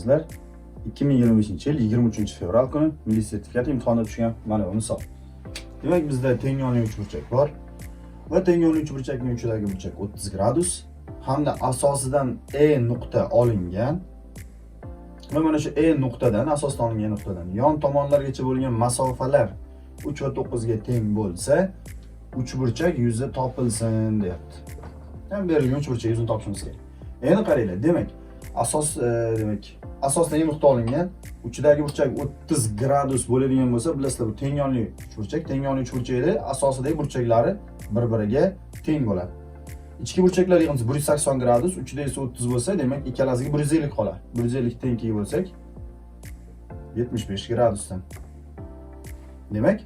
Hurmatli 2025-yil 23 fevral kuni milliy sertifikat imtihonida tushgan mana bu misol. Demak, bizda teng yonli uchburchak bor va teng yonli uchburchakning uchidagi burchak 30 gradus hamda asosidan E nuqta olingan va mana shu E nuqtadan, asosdan olingan nuqtadan yon tomonlargacha bo'lgan masofalar 3 va 9 ga teng bo'lsa, uchburchak yuzi topilsin, deyapti. Ya'ni berilgan uchburchak yuzini topishimiz kerak. Endi qaranglar, demak, asos demak, asosdan E nuqta olingan, uchidagi burchak 30 gradus bo'ladigan bo'lsa, bilasizlar, bu teng yonli uchburchak, teng yonli uchburchakda asosidagi burchaklari bir-biriga teng bo'ladi. Ichki burchaklar yig'indisi 180 gradus, uchida esa 30 bo'lsa, demak, ikkalasiga 150 qoladi. 150 teng 2 bo'lsak, 75 gradusdan. Demak,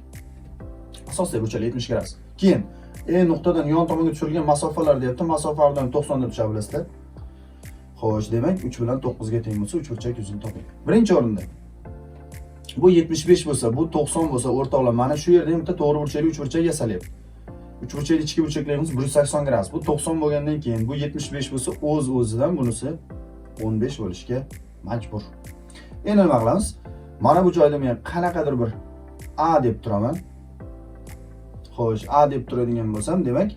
asosdagi burchaklar 70 gradus. Keyin E nuqtadan yon tomonga tushirilgan masofalar, deyapti. Masofa har 90 da tushadi, bilasizlar. Xo'sh, demak, 3 bilan 9 ga teng bo'lsa, uchburchak yuzini toping. Birinchi o'rinda bu 75 bo'lsa, bu 90 bo'lsa, o'rtoqlar, mana shu yerda ham bitta to'g'ri burchakli uchburchak yasalyapti. Uchburchakli ichki burchaklarimiz 180 gradus. Bu 90 bo'lgandan keyin bu 75 bo'lsa, o'z o'zidan bunisi 15 bo'lishga majbur. Endi nima qilamiz? Mana bu joyda men qanaqadir bir A deb turaman. Xo'sh, A deb turadigan bo'lsam, demak,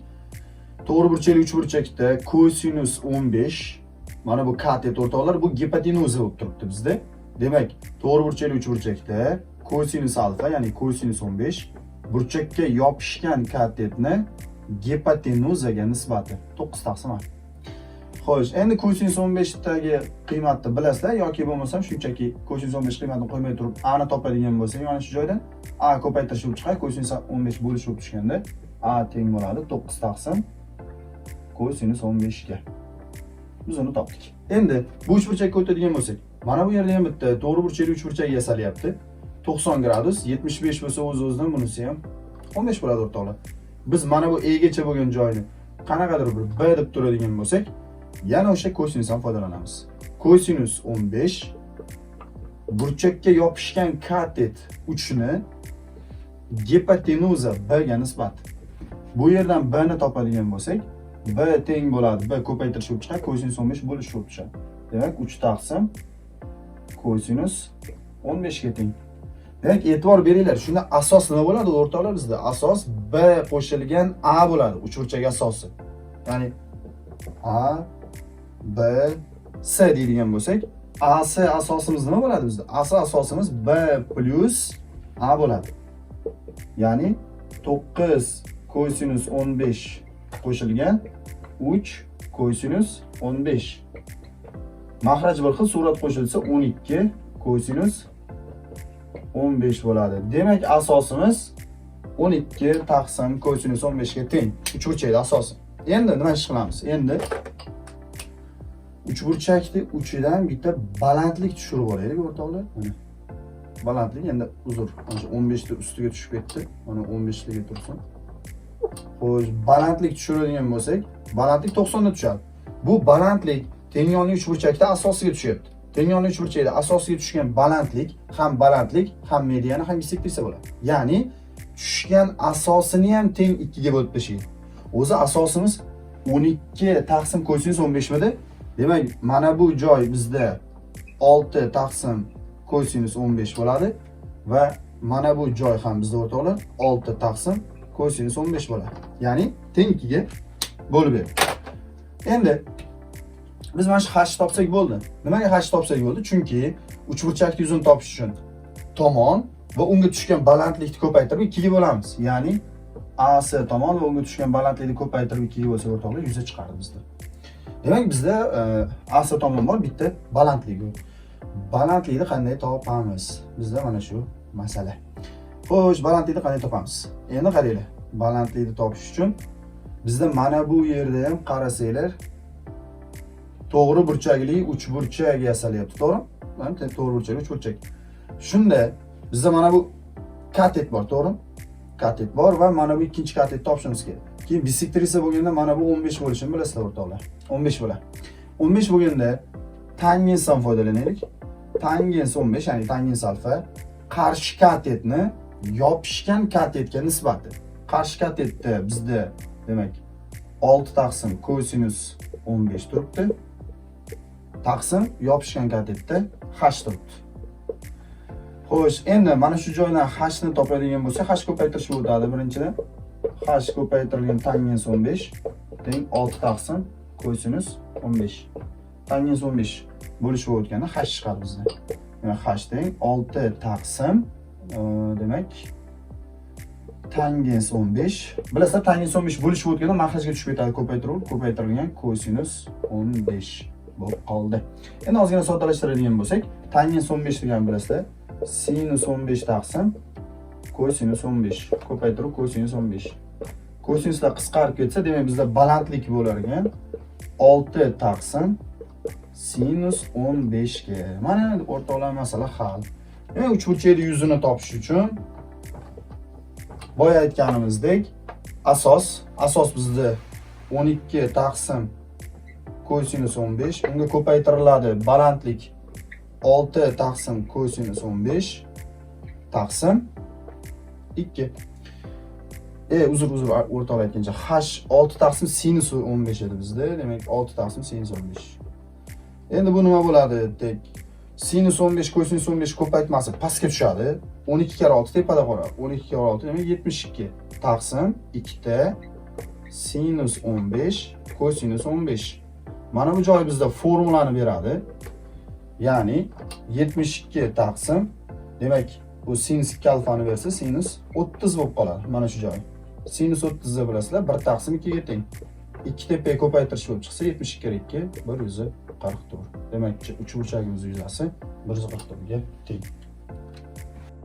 to'g'ri burchakli uchburchakda kosinus 15, mana bu katet, o'rtoqlar, bu gipotenuza bo'lib turibdi bizda. Demak, to'g'ri burchakli uchburchakda kosinus alfa, ya'ni kosinus 15 burchakka yopishgan katetni gipotenuzaga nisbati 9 taqsim A. Xo'sh, endi kosinus 15 dagi qiymatni bilasizlar yoki bo'lmasam shunchaki kosinus 15 qiymatini qo'ymay turib A ni topadigan bo'lsak, mana shu joydan A ko'paytirish bo'lib chiqadi, kosinus 15 bo'lish bo'lib tushganda A teng bo'ladi 9 taqsim kosinus 15 ga. Biz uni topdik. Endi bu uchburchakka o'tadigan bo'lsak, mana bu yerda ham bitta to'g'ri burchakli uchburchak yasalyapti. 90 gradus, 75 bo'lsa, o'z o'zidan bunisi ham 15 bo'ladi, o'rtoqlar. Biz mana bu E gacha bo'lgan joyni qanaqadir bir B deb turadigan bo'lsak, yana o'sha kosinusdan foydalanamiz. Kosinus 15 burchakka yopishgan katet 3 ni gipotenuza B ga nisbat. Bu yerdan B ni topadigan bo'lsak, B teng bo'ladi. B ko'paytirish bo'lib chiqadi, kosinus 15 bo'lish bo'lib tushadi. Demak, 3 taqsim kosinus 15 ga teng. Demak, e'tibor beringlar, shunda asos nima bo'ladi, o'rtoqlar, bizda? Asos B qo'shilgan A bo'ladi, uchburchak asosi. Ya'ni A, B, S deydigan bo'lsak, AC asosimiz nima bo'ladi bizda? AC asosimiz B plyus A bo'ladi. Ya'ni 9 kosinus 15 qo'shilgan 3 kosinus 15. Mahraj bir xil, surat qo'shilsa 12 kosinus 15 bo'ladi. Demak, asosimiz 12 taqsim kosinus 15 ga teng. Uchburchakning asosi. Endi nima ish qilamiz? Endi uchburchakni uchidan bitta balandlik tushirib olaylik, o'rtoqlar. Mana. Balandlik endi, uzr, mana shu 15 ta ustiga tushib ketdi. Mana 15 ligi tursin. Xo'sh, balandlik tushiradigan bo'lsak, balandlik 90 da tushadi. Bu balandlik teng yonli uchburchakda asosiga tushyapti. Teng yonli uchburchakda asosiga tushgan balandlik ham balandlik, ham mediana, ham bissektrisa bo'ladi. Ya'ni tushgan asosini ham teng 2 ga bo'lib tashlaydi. O'zi asosimiz 12 taqsim kosinus 15 midi? Demak, mana bu joy bizda 6 taqsim kosinus 15 bo'ladi va mana bu joy ham bizda, o'rtoqlar, 6 taqsim kosinus 15 bo'ladi. Ya'ni teng 2 ga bo'lib berdi. Endi biz mana shu h topsak bo'ldi. Nimaga h topsak bo'ldi? Chunki uchburchakni yuzini topish uchun tomon va unga tushgan balandlikni ko'paytirib 2 ga bo'lamiz. Ya'ni AC tomon va unga tushgan balandlikni ko'paytirib 2 ga bo'lsak, o'rtoqlar, yuza chiqardi bizda. Demak, bizda AC tomon bor, bitta balandlik yo'q. Balandlikni qanday topamiz? Bizda mana shu masala. Xo'sh, balandlikni qanday topamiz? Endi qaranglar. Balandlikni topish uchun bizda mana bu yerda ham, qarasanglar, to'g'ri burchakli uchburchak yasalyapti, to'g'rimi? Mana to'g'ri burchakli uchburchak. Shunda bizda mana bu katet bor, to'g'rimi? Katet bor va mana bu ikkinchi katetni topishimiz kerak. Keyin bissektrisa bo'lganda mana bu 15 bo'lishini bilasizlar, o'rtoqlar. 15 bo'ladi. 15 bo'lganda tangensdan foydalanaylik. Tangens 15, ya'ni tangens alfa qarshi katetni yopishgan katetga nisbati. Qarshi katetda bizda, demak, 6 taqsim kosinus 15 turibdi. Taqsim yopishgan katetda h turibdi. Xo'sh, endi mana shu joydan h ni topadigan bo'lsa, h ko'paytirish o'tadi birinchidan. H ko'paytirilgan tangens 15 teng 6 taqsim kosinus 15. Tangens 15 bo'lishib o'tganda h chiqadi bizda. Demak, h teng 6 taqsim demak tangens 15. Bilasizlar, tangens 15 bo'lishib o'tganda mahrajga tushib ketadi ko'paytiruv, ko'paytirilgan kosinus 15 bo'lib qoldi. Endi ozgina soddalashtiradigan bo'lsak, tangens 15 degan bilasizlar, sinus 15 taqsim kosinus 15 ko'paytiruv kosinus 15. Kosinuslar qisqarib ketsa, demak bizda balandlik bo'lar ekan 6 taqsim sinus 15 ga. Mana, o'rtoqlar, masala hal. Demak, uchburchakning yuzini topish uchun boya aytganimizdek, asos bizda 12 taqsim kosinus 15, unga ko'paytiriladi balandlik 6 taqsim kosinus 15 taqsim 2. Uzr, o'rtoqlar, aytgancha h 6 taqsim sinus 15 edi bizda. Demak, 6 taqsim sinus 15. Endi bu nima bo'ladi? Tek sinus 15 kosinus 15 ko'paytmasi pastga tushadi. 12 karra 6 tepada qoladi. 12 karra 6, demak 72 taqsim 2 ta sinus 15 kosinus 15. Mana bu joy bizda formulani beradi. Ya'ni 72 taqsim, demak, bu sinus 2 alfani bersa, sinus 30 bo'lib qoladi mana shu joy. Sinus 30 ni bilasizlar, 1 taqsim 2 ga teng. 2 tepaga ko'paytirish bo'lib chiqsa, 72 2 144. Demak, uchburchagimiz yuzasi 144 ga teng.